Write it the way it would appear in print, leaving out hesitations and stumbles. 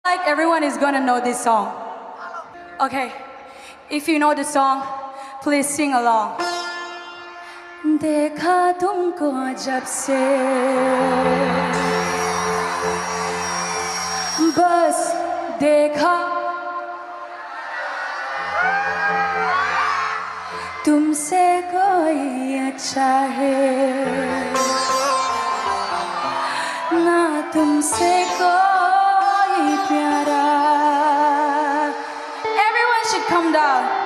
Like everyone is gonna know this song. Okay, if you know the song, please sing along. देखा तुमको जब से बस देखा तुमसे कोई अच्छा है ना तुमसे कोई प्यारा Everyone should come down.